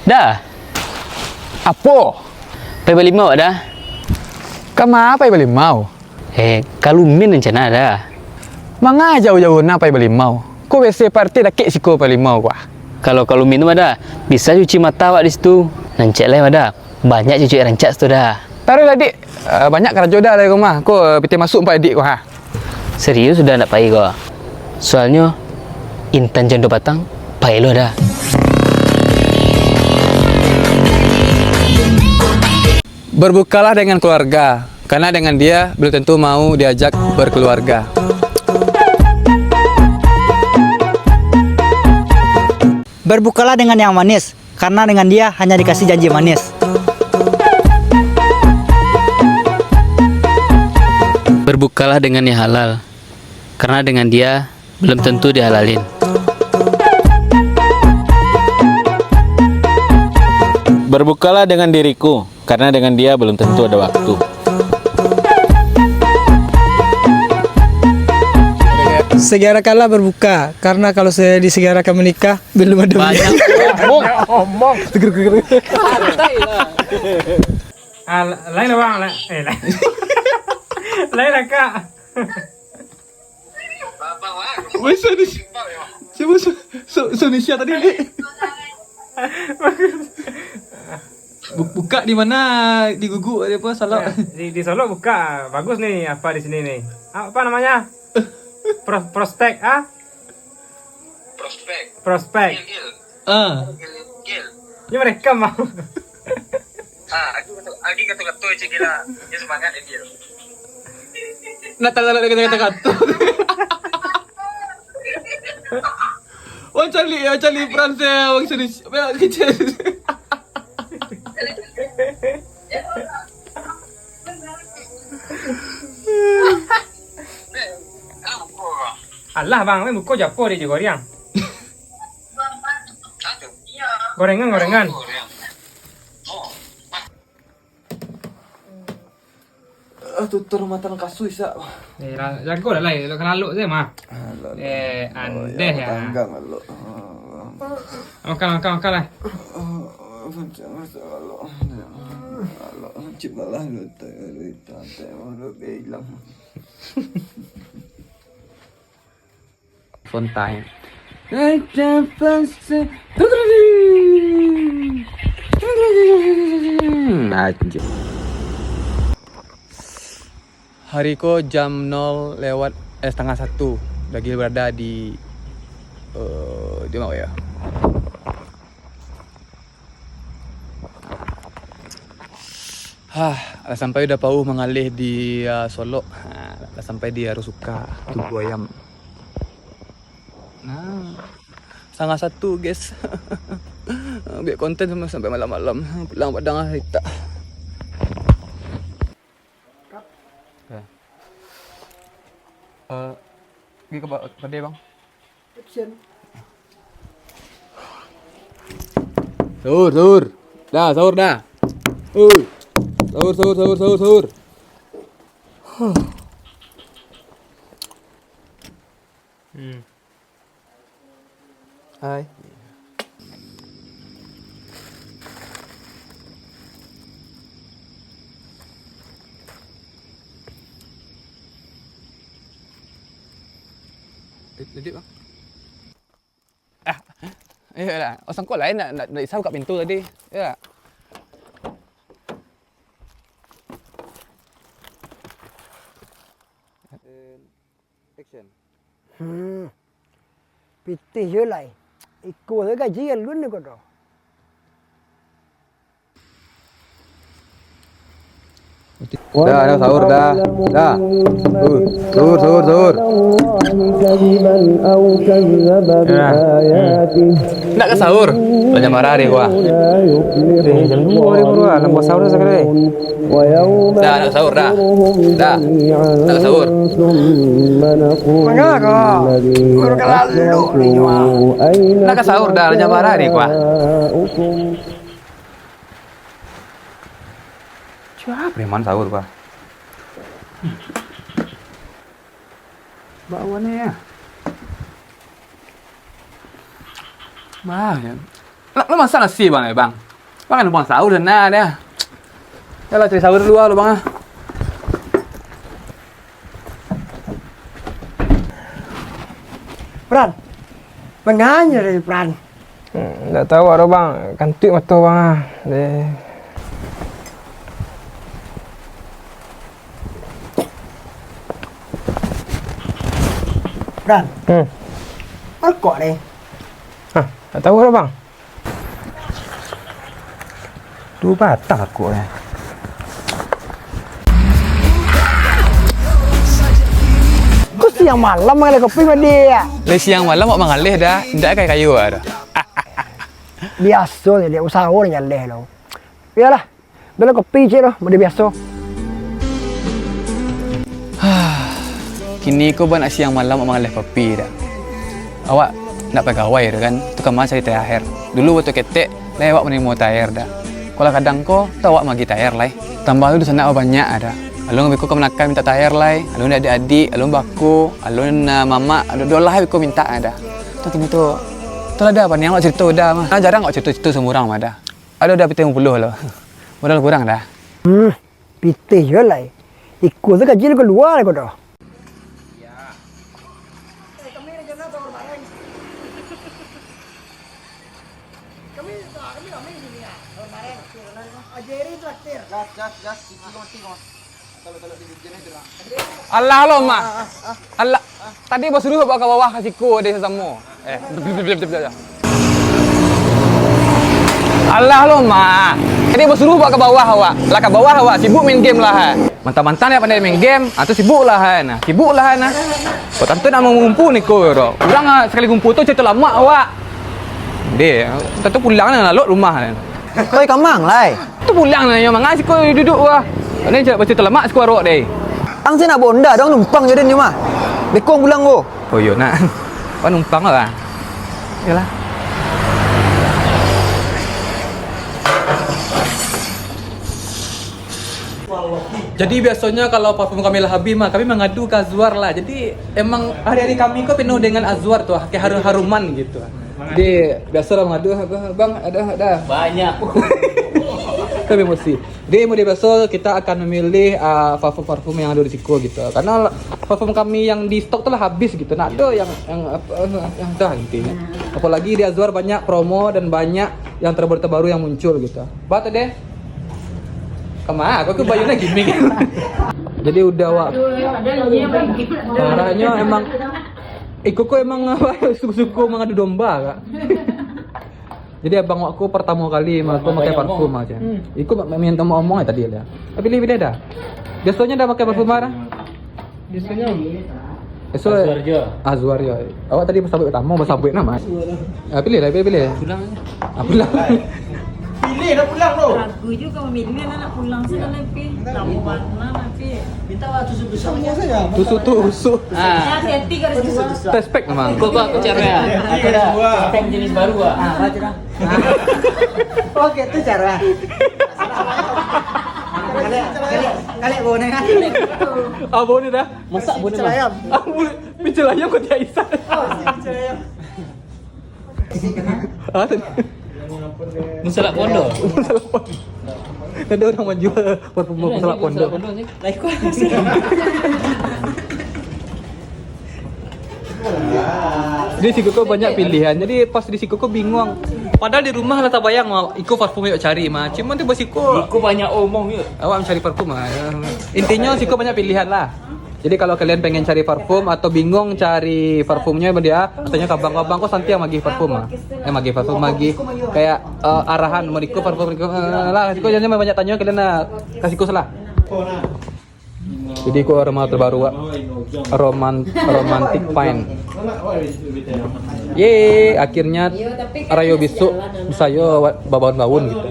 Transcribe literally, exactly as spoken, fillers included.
Da. Apo? Pai balimau, Da. Kama pai balimau? Eh, ka Lumin rencana, Da. Manga jauah-jauah na pai balimau? Ko W C partai dakek siko balimau ko ah. Kalau ka Lumin tu mah, Da, bisa cuci mata awak di situ. Rancak lai mah, Da. Banyak cucuak rancak situ, Da. Taruih lah, Dik. Eh, banyak karajo Da lai ko mah. Ko, eh, pitih masuak ampek Dik ko ha. Serius sudah ndak pai ko? Soalnyo intan jando patang pai lo Da. Berbukalah dengan keluarga, karena dengan dia belum tentu mau diajak berkeluarga. Berbukalah dengan yang manis, karena dengan dia hanya dikasih janji manis. Berbukalah dengan yang halal, karena dengan dia belum tentu dihalalin. Berbukalah dengan diriku, karena dengan dia belum tentu ada waktu. Segerakanlah berbuka, karena kalau saya disegerakan menikah, belum ada. Banyak omong. Omong. Santai lah. Ah, la-, lain lah, Bang. La-, eh, lain. Lain lah, Kak. Weh, Sony, siapa Su-, Su-, Sunisha tadi, Dik? Bu-, buka di mana? Di Guguk, di apa, Solok? Ya, di, di Solok buka. Bagus nih, apa di sini nih? Apa namanya? Pro-, prospek, ah? Prospek. Prospek. Gil, Gil. Ah. Gil, Gil. Ini mereka mau. Ah, aku kata, aku kata-kata je gila. Dia semangat dia, Gil. Nak tahu nak kata-kata. Wang cari, ya, cari peran saya, Wang Sony. Banyak kecil. Alah, Bang, main buko japo di Jogoriang. Gorengan, gorengan. Ah, tutur matan kasui, sak. Eh, la-, jago lah, lai. Elok kalalok se mah. Alah, eh, alah. Andeh ya. Tanggang, alah. Makan, makan, makan lah. Ah, macam, macam, alah. Alah, cip lah, lu tak, lu tak, tak, lu tak hilang. Fontaine. Anjir. Hari ko jam nol lewat, eh, setengah satu. Lagi berada di, eh, di mana ya? Hah, lah sampai udah pauh mangalih di, ah, Solok. Ha, lah sampai di Arusuka, Tugu Ayam. Nah, setengah satu, guys. Buek konten sampai, sampai malam-malam. Pulang Padang lah, kita. Oke. Eh, pergi ke ba-, kedai, Bang. Action. Sahur, sahur. Dah, sahur dah. Oi. Sahur, sahur, sahur, sahur, sahur. Hmm. Hai. Lanjut, Bang. Ah, iyolah. Oh, sangko lain nak, nak, nak Isa buka pintu tadi. Ya. And action. Hmm. Pitih yo lai. Iko se gaji alun ni ko doh. Dah, dah, sahur, dah. Dah. Uh, sahur, sahur, sahur. Nak ka sahur? Banyak marah hari gua. Eh, jam dua hari gua. Lambat sahur sakali. Dah, nak sahur, dah. Dah. Nak sahur. Manga ko? Guru kalalu ni, wah. Nak ka sahur, dah. Banyak marah hari gua. Siapa preman sahur, Pak? Bawa ni ya. Bah, ya. Lu masak nasi, Bang, eh, Bang? Bang, kan numpang sahur sana dah. Yalah, cari sahur dulu lah, lu, Bang, ah. Pran, manganya dari Pran? Hmm, ndak tahu doh, Bang. Kantuik mato, Bang, ah. Deh. Pran. Hmm. Rokok deh. Hah, ndak tahu doh, Bang. Duo batang rokok, eh. Kok siang malam mangaleh kopi, Madi, ya? Lai siang malam awak mangaleh dah, indak kayo-kayo dah. Biaso se, Dek, usaho nyo aleh lo. Iyolah, bela kopi ciek lo, model biaso. Kini ko bana siang malam awak mangaleh kopi dah. Awak ndak pagawai tu kan, tu kama cari T H R. Dulu waktu ketek, lai awak manarimo T H R dah. Kalau kadang ko, tu awak magih T H R lai. Tambah tu dusanak awak banyak dah. Alun beko kamanakan minta T H R lai, alun adik-adik, alun bako, alun, ah, mamak, alun dolah beko minta dah. Tu kini tu, tu lah dah, paniang awak carito dah mah. Ah, jarang awak carito-carito samo urang mah dah. Ado dah pitih limo puluah lo. Modal kurang dah. Hmm, pitih juo lai. Iko tu gaji lah kalua lai ko doh. Alah lo, Mak. Alah, tadi basuruah bawa ka bawah ka siko deh sasamo. Eh. Alah lo, Mak. Tadi basuruah bawa ka bawah awak. Lah ka bawah awak sibuk main game lah, eh. Mantang-mantang ndak pandai main game, ah, tu sibuk lah, eh. Nah, sibuk lah, eh, nah. Kok tantu nak mangumpu niko, bro. Urang, ah, sakali ngumpu tu carito lamak awak. Deh, tantu pulang lah, lalok rumah, eh. Koi kamang lai. Tu pulang nyo, manga siko duduak wah. Ni cak baca talamak siko arok deh. Ang se nak bonda dong numpang jo den ni mah. Bekong pulang ko. Oh iyo nak. Wah numpang lah. Iyalah. Jadi biasanya kalau parfum kami lah habis mah, kami mengadu ke Azwar lah. Jadi emang hari-hari kami ko penuh dengan Azwar tu, kayak harum-haruman gitu. Jadi biasalah mengadu, "Abang, abang, ada, ada." Banyak. Tapi emosi. Jadi model biasa kita akan memilih, ah, parfum-parfum yang ada di siko gitu. Karena parfum kami yang di stok tu lah habis gitu. Nak ada yang, yang apa, yang dah intinya. Apalagi di Azwar banyak promo dan banyak yang terbaru-terbaru yang muncul gitu. Bah tu deh. Kama, aku ke Bayu lagi mik. Jadi udah wak. Parahnyo emang iko ko emang apa, suko-suko mangadu domba kak. Jadi abang wak ko partamo kali mah ko makai parfum aja. Iko ma-, main omong tadi lah. Tapi pilih-pilih dah. Biasanya dah makai parfum apa? Biasanya Eso Azwar jo. Azwar yo. Awak tadi basabuik partamo, basabuik nama. Ah, pilih lah, pilih, pilih. Pulang. Ah, pulang. Pilih dah pulang tu. Ragu juga memilih nak pulang sana lebih. Nak warna nanti. Minta lah tusuk-tusuk. Tusuk-tusuk. Ah. Hati-hati garis dua. Tespek memang. Kok aku cara ya? Ada tespek jenis baru ah. Ah, baca dah. Oke, tu cara. Kalian, kalian, kalian boleh kan? Ah, boleh dah. Masak boleh, Bang. Pecel ayam. Ah, boleh. Pecel ayam kau tiap isan. Oh, pecel ayam. Ah, tadi. Musalak pondok. Musalak pondok. Ada orang menjual parfum musalak pondok. Musalak pondok ni. Lah, ikut. Di siko ko banyak pilihan. Jadi pas di siko ko bingung. Padahal di rumah lah tabayang, iko parfum yang cari mah. Cuman tu bos iko. Iko banyak omong je. Awak mencari parfum ah. Intinya siko banyak pilihan lah. Jadi kalau kalian pengen cari parfum atau bingung cari parfumnya dia, katanya kabang-kabang kok santiang magih parfum ah. Eh magih parfum magih kayak eh, arahan mau iko parfum iko eh, lah siko jangan banyak tanya kalian lah kasih kus lah. Jadi ko aroma terbaru wak. Roman Romantic Pine. Ye, akhirnya rayo besok bisa yo awak babaun-baun gitu.